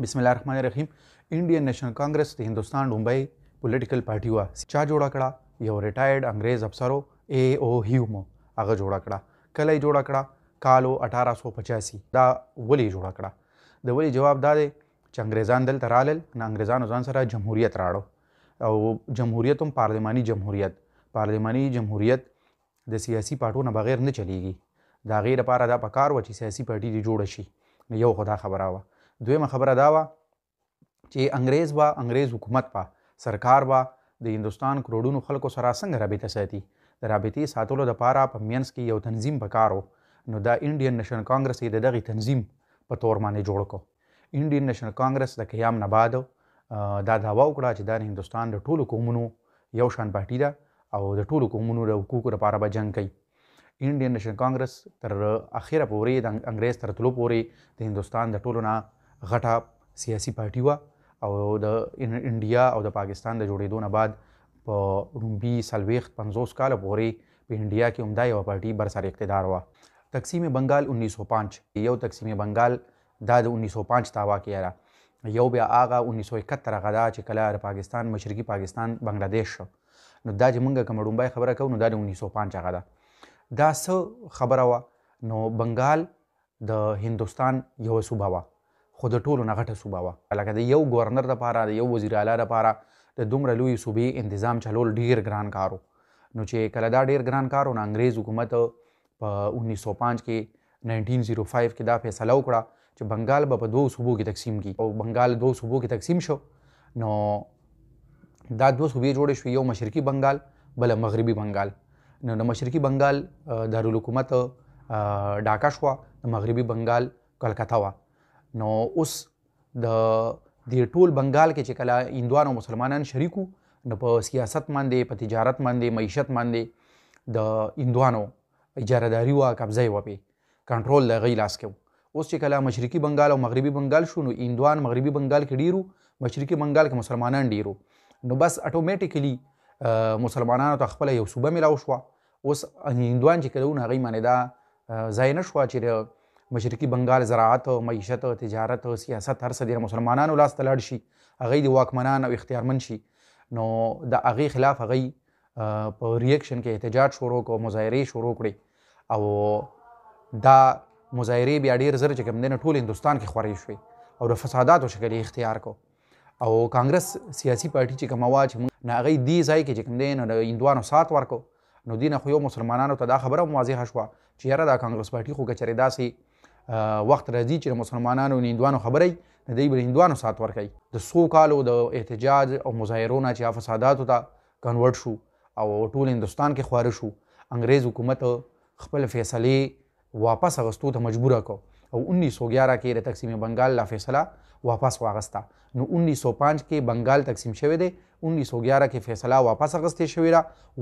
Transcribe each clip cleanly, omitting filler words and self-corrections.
بسم الله الرحمن الرحیم. انډین نېشنل کانګرس د هندوستان ډومبۍ پولیټیکل پارټي وه. چا جوړه کړه؟ یو ریټایرډ انګریز افسر ای او هیوم هغه جوړه کړه. کله یې جوړه کړه؟ کالو 1885. دا ولې جوړه کړه؟ د ولې جواب دا دی چې انګریزان دلته رالل، نه انګریزانو ځان سره جمهوریت راړو، او جمهوریت هم پارلماني جمهوریت. پارلماني جمهوریت د سیاسي پارټو نه بغیر نه چلیږي. د هغې لپاره دا پکار وه چې سیاسي پارټي دې جوړه شي. نو یو خو دا خبره وه. دویمه خبره دا وه چې انګریز به، انګریز حکومت به، سرکار به د هندوستان کروړونو خلکو سره څنګه رابطه ساتي؟ د رابطې ساتلو دپاره په منځ کې یو تنظیم پکار و. نو دا انډین نېشنل کانګرس یې د دغې تنظیم په تور باندې جوړ کړو. انډین نېشنل کانګرس د قیام نه بعد دا دعوه وکړه چې دا د هندوستان د ټولو قومونو یو شان پارټي ده او د ټولو قومونو د حقوقو لپاره به جنګ کوي. انډین نېشنل کانګرس تر اخره پورې، د انګریز تر تلو پورې د هندوستان د ټولو نه غټه سیاسي پارټي وه، او د انډیا او د پاکستان د جوړېدو نه بعد په ړومبي 40 50 کاله پورې په انډیا کې همدا یوه پارټي بر سر اقتدار وه. تقسیم بنګال 1905، یو تقسیم بنګال دا د 1905 تا واقعه ده. یو بیا هغه 1971 هغه ده چې کله د پاکستان مشرقي پاکستان بنګلادیش شو. نو دا چې موږ کومه ړومبۍ خبره کوو نو دا د 1905 هغه ده. دا څه خبره وه؟ نو بنګال د هندوستان یوه صوبه وه، خو د ټولو نه غټه صوبه وه. لکه د یو ګورنر دپاره، د یو وزیر اعلی دپاره د دومره لویې صوبې انتظام چلول ډېر ګران کار و. نو چې کله دا ډېر ګران کار و، نو انګریز حکومت په 1905 کې، 1905 کې دا فیصله وکړه چې بنګال به په دوو صوبو کې تقسیم کړي. او بنګال دوو صوبو کې تقسیم شو. نو دا دوه صوبې جوړې شوې، یو مشرقي بنګال، بله مغربي بنګال. نو د مشرقي بنګال دارالحکومت ډاکه شوه، د مغربي بنګال کلکته وه. نو اوس د دې ټول بنګال کې چې کله هندوان او مسلمانان شریک وو، نو په سیاست باندې، په تجارت باندې، معیشت باندې د هندوانو اجارهداري وه، قبضه یې وه، پې کنټرول د هغوی لاس کې و. اوس چې کله مشرقي بنګال او مغربي بنګال شو، نو هندوان مغربي بنګال کې ډېر وو، مشرقي بنګال کې مسلمانان ډېر وو. نو بس اټومیټیکلی مسلمانانو ته خپله یو صوبه میلاو شوه. اوس هندوان چې کله وو، نو هغوی باندې دا ځای نه شوه چې د مشرقي بنګال زراعت، معیشت، تجارت، سیاست هر څه دې مسلمانانو لاس ته لاړ شي، هغوی دې واکمنان او اختیارمند شي. نو د هغې خلاف هغوی په ریاکشن کې احتجاج شروع کړو، مظاهرې شروع کړې، او دا مظاهرې بیا ډېر زر چې کوم دی نه ټول هندوستان کې خورې شوې او د فساداتو شکل یې اختیار کړو. او کانګرس سیاسي پارټي چې کومه وه چې موږ نه هغوی دې ځای کې چې کوم دی نو د هندوانو سات ورکړو. نو دې نه خو یو مسلمانانو ته دا خبره هم واضحه شوه چې یاره دا کانګرس پارټي خو که چېرې داسې وخت راځي چې د مسلمانانو د هندوانو خبره وي، نو دوی به د هندوانو سات ورکوي. د څو کالو د احتجاج او مظاهرو نه چې هغه فساداتو ته کنورټ شو او ټول هندوستان کې خواره شو، انګریز حکومت خپل فیصلې واپس اغستو ته مجبوره کړو، او 1911 کې د تقسیم بنګال لا فیصله واپس واغسته. نو 1905 کې بنګال تقسیم شوی دی، 1911 کې فیصله واپس اغستې شوې ده.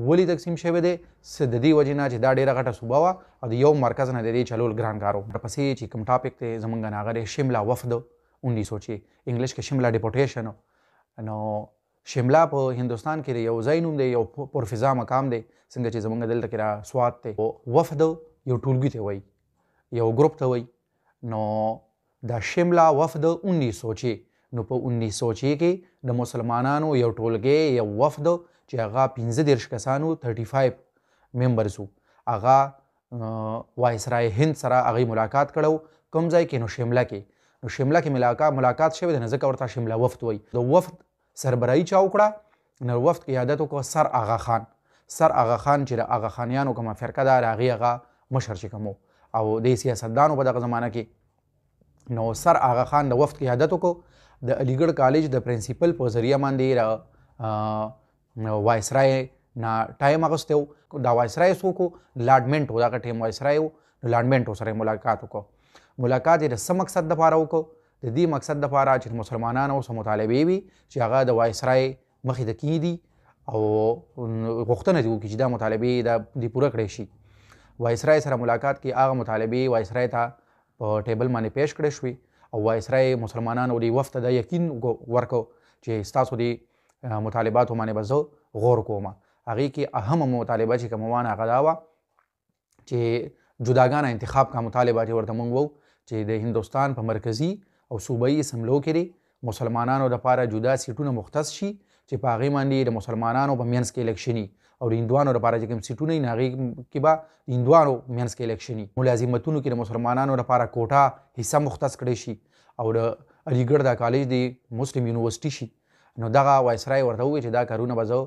ولې تقسیم شوی دی؟ څه د دې وجې نه چې دا ډېره غټه صوبه وه او د یو مرکز نه د دې چلول ګران کار و. ورپسې چې کوم ټاپک دی زمونږ نه هغه دی شمله وفد 1906، انګلیش کې شمله ډیپوټیشن. نو شمله په هندوستان کې د یو ځای نوم دی، یو پرفضا مقام دی، څنګه چې زمونږ دلته کې را سوات دی. وفد یو ټولګي ته وایي، یو ګروپ ته وایي. نو دا شمله وفد 1906، نو په 1906 کې د مسلمانانو یو ټولګی، یو وفد چې هغه 35 کسانو، 35 ممبرز وو، هغه وایسرای هند سره هغوی ملاقات کړی و. کوم ځای کې؟ نو شمله کې. نو شمله کې ملاقات شوی دی، نو ځکه ورته شمله وفد وایي. د وفد سربراهي چا وکړه؟ نو وفد قیادت وکړه سر آغا خان. سر آغا خان چې د آغا خانیانو کومه فرقه ده، د هغې هغه مشر چې کوم و، او د سیاستدانو په دغه زمانه کې. نو سر آغا خان د وفد قیادت وکړو. د علیګړ کالج د پرنسپل په ذریعه باندې وایسرای نه ټایم اخیستی و. دا وایسرای څوک و؟ لارډ منټو، دغه ټایم وایسرای و. نو لارډ منټو سره یې ملاقات وکړو. ملاقات یې د څه مقصد دپاره وکړو؟ د دې مقصد دپاره چې مسلمانانو څه مطالبې وي چې هغه د وایسرای مخې ته کښېږدي او غوښتنه دې وکړي چې دا مطالبې دا دې پوره کړی شي. وایسرای سره ملاقات کې هغه مطالبې وایسرای ته په ټیبل باندې پیش کړی شوې، او وایسرای مسلمانانو دې وفد ته دا یقین ورکړو چې ستاسو دې مطالباتو باندې به زه غور کوم. هغې کې اهمه مطالبه چې کومه وه هغه دا وه چې جداګانه انتخاب کا مطالبه چې ورته موږ وو چې د هندوستان په مرکزي او صوبایي اسمبلو کې دې مسلمانانو دپاره جدا سیټونه مختص شي چې په هغې باندې د مسلمانانو په منځ کې الیکشني، او د هندوانو دپاره چې کوم سیټونه وي نو هغې کې به د هندوانو منځ کې الیکشني. ملازمتونو کې د مسلمانانو دپاره کوټه حصه مختص کړی شي، او د علیګړ دا کالج دی مسلم یونیورسټي شي. نو دغه وایسرای ورته وویل چې دا کارونه به زه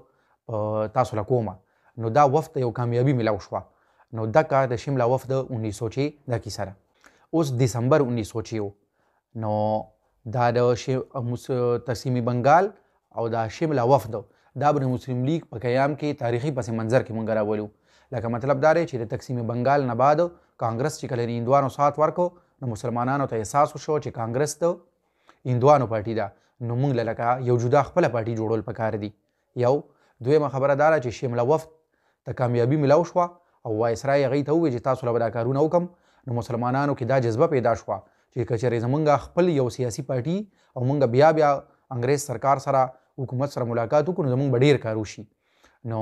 تاسو له کومه. نو دا وفد یو کامیابي ملاو شوه. نو دغه د شمله وفد 1906 دا کیسه ده. اوس دسمبر 1906 و. نو دا د تقسیم بنګال او دا شمله وفد دا به د مسلم لیګ په قیام کې تاریخي پس منظر کې مونږ راولو. لکه مطلب دا دی چې د تقسیم بنګال نه بعد کانګرس چې کله د هندوانو سات ورکو نو مسلمانانو ته احساس وشو چې کانګرس د هندوانو پارټي ده، نو مونږ له لکه یو جدا خپله پارټي جوړول پکار دي. یو دویمه خبره دا ده چې شمله وفد ته کامیابي ملاو شوه او وایسرای هغوی ته وویل چې تاسو له به دا کارونه وکړم. نو مسلمانانو کې دا جذبه پیدا شوه چې که چېرې زمونږ خپل یو سیاسي پارټي او مونږ بیا بیا انګرېز سرکار سره حکومت سره ملاقات وکړو نو زمونږ به ډېر کار وشي. نو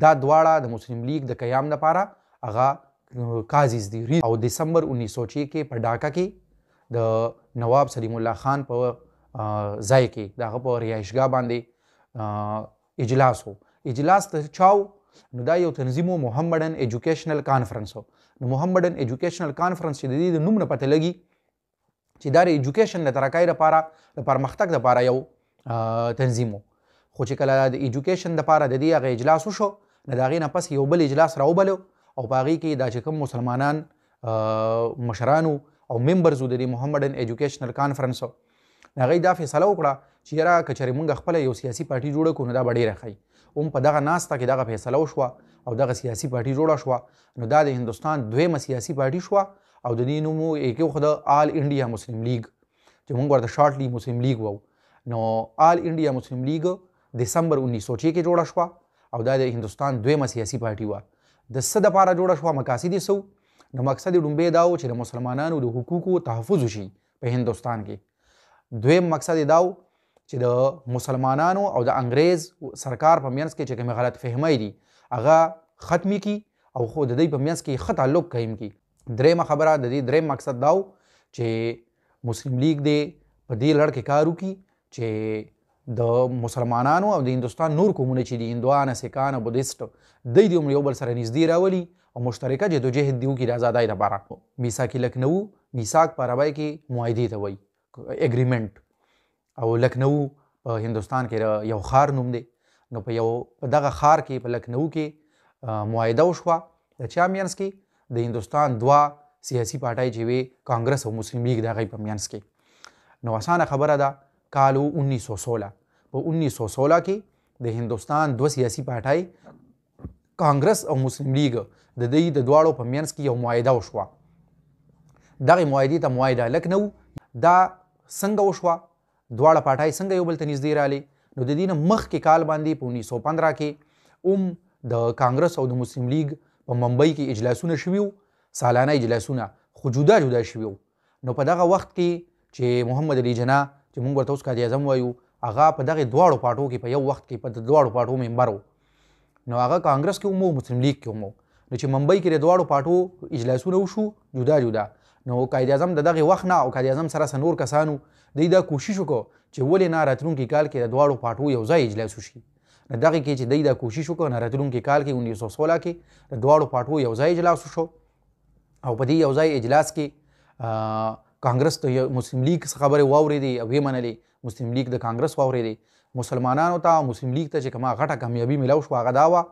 دا دواړه د مسلم لیګ د قیام دپاره هغه کازیز دي. او دسمبر 1906 کې په ډاکه کې د نواب سلیم الله خان په ځای کې د هغه په رهایشګاه باندې اجلاس و. اجلاس ته چا و؟ نو دا یو تنظیم و، محمدن ایجوکیشنل کانفرنس و. نو محمدن ایجوکیشنل کانفرنس چې د دې د نوم نه پته لګي چې دا د ایجوکیشن د ترقۍ دپاره د پرمختګ دپاره یو تنظیم و. خو چې کله د ایجوکیشن دپاره د دې هغه اجلاس وشو نو د هغې نه پس یو بل اجلاس راوبلو او په هغې کې دا چې کوم مسلمانان مشران وو او ممبرز وو د دې محمدن ایجوکیشنل کانفرنس، نو هغوی دا فیصله وکړه چې یاره که چېرې مونږ خپله یو سیاسي پارټي جوړه کړو نو دا به ډېره ښه وي. هم په دغه ناسته کې دغه فیصله وشوه او دغه سیاسي پارټي جوړه شوه. نو دا د هندوستان دویمه سیاسي پارټي شوه او د دې نوم یې کېښوده آل انډیا مسلم لیګ، چې مونږ ورته شارټلی مسلم لیګ وایو. نو آل انډیا مسلم لیګ دسمبر 1906 کې جوړه شوه او دا د هندوستان دویمه سیاسي پارټي وه. د څه دپاره جوړه شوه، مقاصد یې څه وو؟ نو مقصد یې ړومبی دا و چې د مسلمانانو د حقوقو تحفظ وشي په هندوستان کې. دویم مقصد یې دا و چې د مسلمانانو او د انګرېز سرکار په منځ کې چې کومې غلط فهمۍ دي هغه ختمې کړي او خو د دوی په منځ کې ښه تعلق قایم کړي. درېیمه خبره د دې درېیم مقصد دا و چې مسلم لیګ دې په دې لړ کې کار وکړي چې د مسلمانانو او د هندوستان نور قومونه چې دي، هندوان، سکان او بودیست، دوی دې هم یو بل سره نږدې راولي او مشترکه جدوجهد دې وکړي د ازادۍ دپاره. میثاق لکنو، میثاق په عربۍ کې معاهدې ته وایي، اګریمنټ، او لکنو په هندوستان کې یو ښار نوم دی. نو په دغه ښار کې په لکنو کې معاهده وشوه د چا مینځ کې؟ د هندوستان دوه سیاسي پارټۍ چې وې، کانګرس او مسلم لیګ، د هغوی په مینځ کې. نو اسانه خبره ده، کال و 1916، په 1916 کې د هندوستان دوه سیاسي پارټۍ کانګرس او مسلم لیګ د دوی د دواړو په مینځ کې یو معاهده وشوه. دغې معاهدې ته معاهده لکنو. دا څنګه وشوه؟ دواړه پارټۍ څنګه یو بل ته نږدې رالې؟ نو د دې نه مخکې کال باندې په 1915 کې هم د کانګرس او د مسلم لیګ په ممبئی کې اجلاسونه شوي وو، سالانه اجلاسونه، خو جدا جدا شوي وو. نو په دغه وخت کې چې محمد علي جناح چې موږ ورته اوس قائد اعظم وایو، هغه په دغې دواړو پارټو کې په یو وخت کې په دواړو پارټو ممبر و. نو هغه کانګرس کې هم و، مسلم لیګ کې هم و. نو چې ممبئی کې د دواړو پارټو اجلاسونه وشو جدا جدا، نو قائد اعظم د دغې وخت نه او قائد اعظم سره څه نور کسانو دوی دا کوشش وکړو چې ولې نه راتلونکي کال کې د دواړو پارټو یو ځای اجلاس وشي. نو دغې کې چې دوی دا کوشش وکړو، نو راتلونکي کال کې 1916 کې د دواړو پارټو یو ځای اجلاس وشو او په دې یو ځای اجلاس کې کانګرس د مسلم لیګ څخه خبرې واورېدې او ویې منلې، مسلم لیګ د کانګرس واورېدې. مسلمانانو ته او مسلم لیګ ته چې کومه غټه کامیابي میلاو شوه هغه دا وه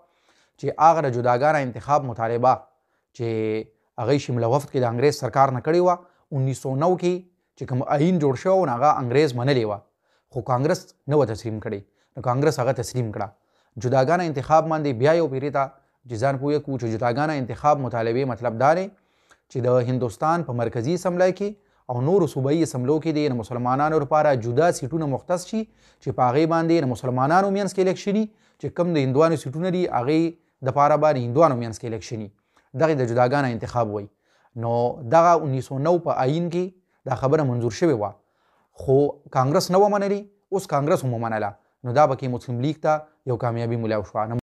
چې هغه د جداګانه انتخاب مطالبه چې هغوی شمله وفد کې د انګرېز سرکار نه کړې وه 1909 کې چې کوم آیین جوړ شوی و نو هغه انګرېز منلې وه، خو کانګرس نه وه تسلیم کړې. نو کانګرس هغه تسلیم کړه. جداګانه انتخاب باندې بیا یو پیرې ته چې ځان پوه کړو چې جداګانه انتخاب مطالبې مطلب دا دی چې د هندوستان په مرکزي اسمبلۍ کې او نورو صوبایي اسمبلو کې د مسلمانانو لپاره جدا سیټونه مختص شي چې په هغې باندې د مسلمانانو منځ کې الیکشني، چې کوم د هندوانو سیټونه دي هغې دپاره به د هندوانو منځ کې الیکشني. دغې د جداګانه انتخاب وایي. نو دغه 1909 په آیین کې دا خبره منظور شوې وه، خو کانګرس نه وه منلې، اوس کانګرس هم ومنله. نو دا پکې مسلم لیګ ته یو کامیابي ملاو شوه.